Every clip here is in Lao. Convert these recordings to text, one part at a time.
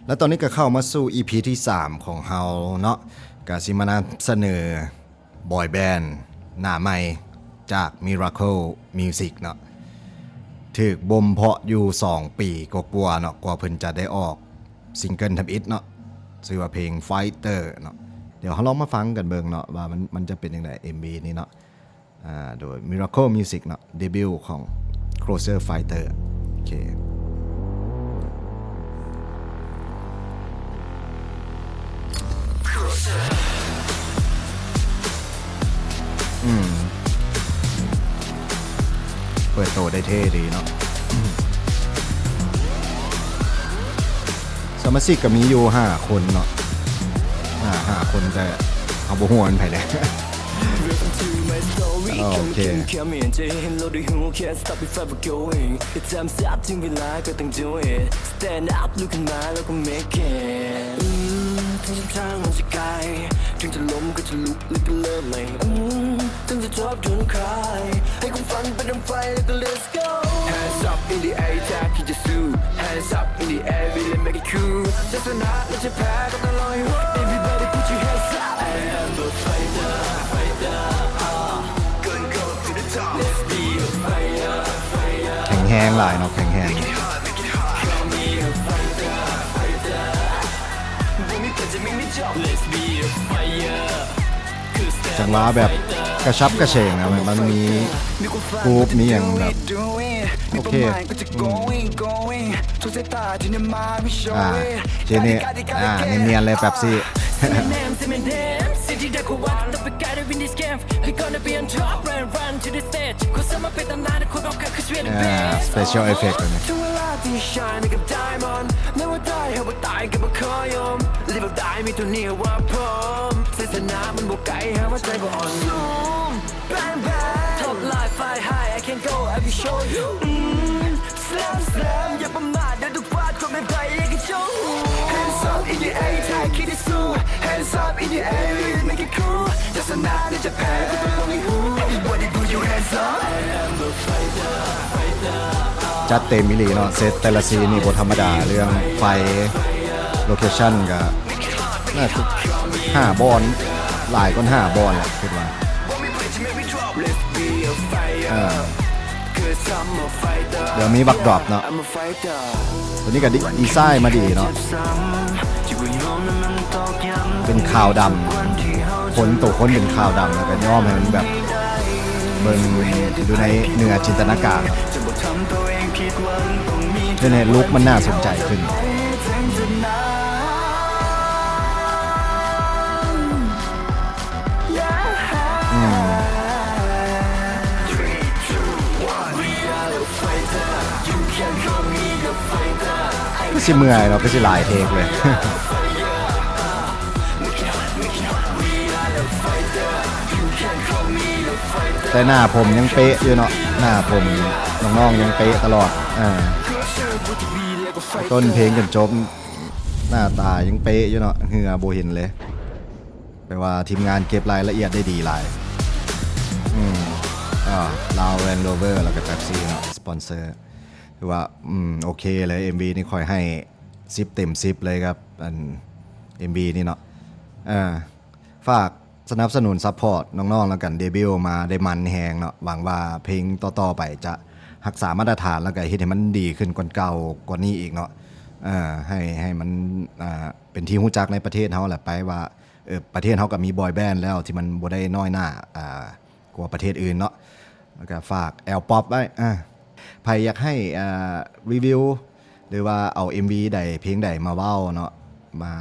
ແລະຕອນນີ້ກໍເຂົ້າມາສູ່ ອີພີ ທີສາມຂອງເຮົາເນາະ ກໍຊິມານຳສະເໜີບອຍແບນໜ້າໃໝ່ຈາກ Miracle Music ເນາະ ຖືກບົ່ມເພາະຢູ່ສອງປີກວ່າໆເນາະ ກວ່າເພິ່ນຈະໄດ້ອອກ single ທຳອິດເນາະ ຊື່ວ່າເພງ Fighter ເນາະ. ດຽວເຮົາລອງມາຟັງກັນເບິ່ງເນາະ ວ່າມັນ ມັນຈະເປັນຈັ່ງໃດ ເອັມວີ ນີ້ເນາະ ອ່າ ໂດຍ Miracle Music ເນາະ ເດບິວຂອງ Closer Fighter. ໂອເຄ ອືມ ເປີດໂຕໄດ້ເທ່ດີເນາະ. ສະມາຊິກກໍມີຢູ່ຫ້າຄົນເນາະ ອ່າ ຫ້າຄົນ ແຕ່ເຮົາບໍ່ຮູ້ວ່າແມ່ນໃຜແດ່. ໂອເຄ ແຂງແຮງຫຼາຍເນາະ ແຂງແຮງ. ຈັງຫວະແບບກະຊັບກະເສງນະ ມັນ ມັນມີກຣູບ ມີຫຍັງແບບ ໂອເຄ ອືມ ອ່າ ທີນີ້ ອ່າ ນຽນໆເລີຍ ເປັບຊີ. ອ່າ special effect ອັນນີ້ ຈັດເຕັມອີ່ຫຼີເນາະ ເຊັດແຕ່ລະຊີນນີ້ບໍ່ທຳມະດາ ເລື່ອງໄຟ ໂລເຄຊັນກໍໜ້າຈະຫ້າບ່ອນ ຫຼາຍກວ່າຫ້າບ່ອນແຫຼະ ຄິດວ່າ ເອີ ດຽວມີບັກດຣອບເນາະ. ຕົວນີ້ກໍດີ ດີໄຊມາດີເນາະ ເປັນຂາວດຳ ຄົນ ໂຕຄົນເປັນຂາວດຳ ແລ້ວກໍຍ້ອມໃຫ້ມັນແບບ ເບິ່ງຢູ່ໃນເໜືອຈິນຕະນາການ ເຮັດໃຫ້ລຸກມັນໜ້າສົນໃຈຂຶ້ນ. ອືມ ຄືຊິເມື່ອຍເນາະ ຄືຊິຫຼາຍເທກເລີຍ. ແຕ່ໜ້າຜົມຍັງເປະຢູ່ເນາະ ໜ້າຜົມນ້ອງໆຍັງເປະຕະຫຼອດ ເອີ ຕົ້ນເພງຈົນຈົບ ໜ້າຕາຍັງເປະຢູ່ເນາະ ເຫື່ອບໍ່ເຫັນເລີຍ. ແປວ່າທີມງານເກັບລາຍລະອຽດໄດ້ດີຫຼາຍ. ອືມ ອ່າ ລາວແລນໂຣເວີ ແລ້ວກໍເປັບຊີເນາະ ສະປອນເຊີ. ຖືວ່າ ອືມ ໂອເຄເລີຍ ເອັມວີນີ້ຂ້ອຍໃຫ້ສິບເຕັມສິບເລີຍກັບ ອັນ ເອັມວີນີ້ເນາະ. ເອີ ຝາກສະໜັບສະໜູນຊັບພອດນ້ອງໆແລ້ວກັນ ເດບິວມາໄດ້ມັນແຮງເນາະ. ຫວັງວ່າເພງຕໍ່ໆໄປຈະຮັກສາມາດຕະຖານ ແລ້ວກໍເຮັດໃຫ້ມັນດີຂຶ້ນກວ່າເກົ່າກວ່ານີ້ອີກເນາະ. ເອີ ໃຫ້ ໃຫ້ມັນ ອ່າ ເປັນທີ່ຮູ້ຈັກໃນປະເທດເຮົາແຫຼະໄປວ່າ ເອີ ປະເທດເຮົາກໍມີບອຍແບນແລ້ວ ທີ່ມັນບໍ່ໄດ້ນ້ອຍໜ້າ ອ່າ ກວ່າປະເທດອື່ນເນາະ. ແລ້ວກໍຝາກແອວປັອບໄວ້ ອ່າ ໃຜຢາກໃຫ້ ອ່າ ຣີວິວ ຫຼືວ່າເອົາເອັມວີໃດ ເພງໃດມາເວົ້າເນາະ ມາ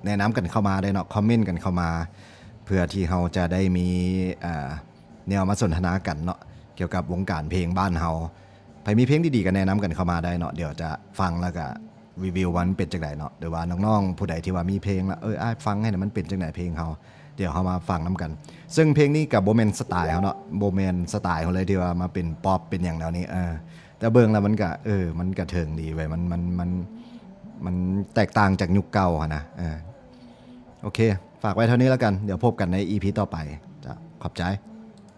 ແນະນຳກັນເຂົ້າມາໄດ້ເນາະ ຄອມເມັນກັນເຂົ້າມາ ເພື່ອທີ່ເຮົາຈະໄດ້ມີ ອ່າ ແນວມາສົນທະນາກັນເນາະ ກ່ຽວກັບວົງການເພງບ້ານເຮົາ. ໃຜມີເພງດີໆກໍແນະນຳກັນເຂົ້າມາໄດ້ເນາະ ດຽວຈະຟັງແລ້ວກໍຣີວິວວ່າມັນເປັນຈັ່ງໃດເນາະ ຫຼືວ່ານ້ອງໆຜູ້ໃດທີ່ວ່າມີເພງລະ ເອີ ອ້າຍຟັງໃຫ້ນະ ມັນເປັນຈັ່ງໃດເພງເຮົາ ດຽວເຮົາມາຟັງນຳກັນ. ເຊິ່ງເພງນີ້ກໍບໍ່ແມ່ນສະໄຕເຮົາເນາະ ບໍ່ແມ່ນສະໄຕເຮົາເລີຍ ທີ່ວ່າມາເປັນປັອບເປັນຫຍັງແນວນີ້ ເອີ ແຕ່ເບິ່ງແລ້ວມັນກະ ເອີ ມັນກະເຖິງດີເວີຍ ມັນ ມັນ ມັນ ມັນແຕກຕ່າງຈາກຍຸກເກົ່າຫັ້ນນະ ເອີ. ໂອເຄ ຝາກໄວ້ເທົ່ານີ້ແລ້ວກັນ ດຽວພົບກັນໃນອີພີຕໍ່ໄປ ເຈົ້າ ຂອບໃຈ.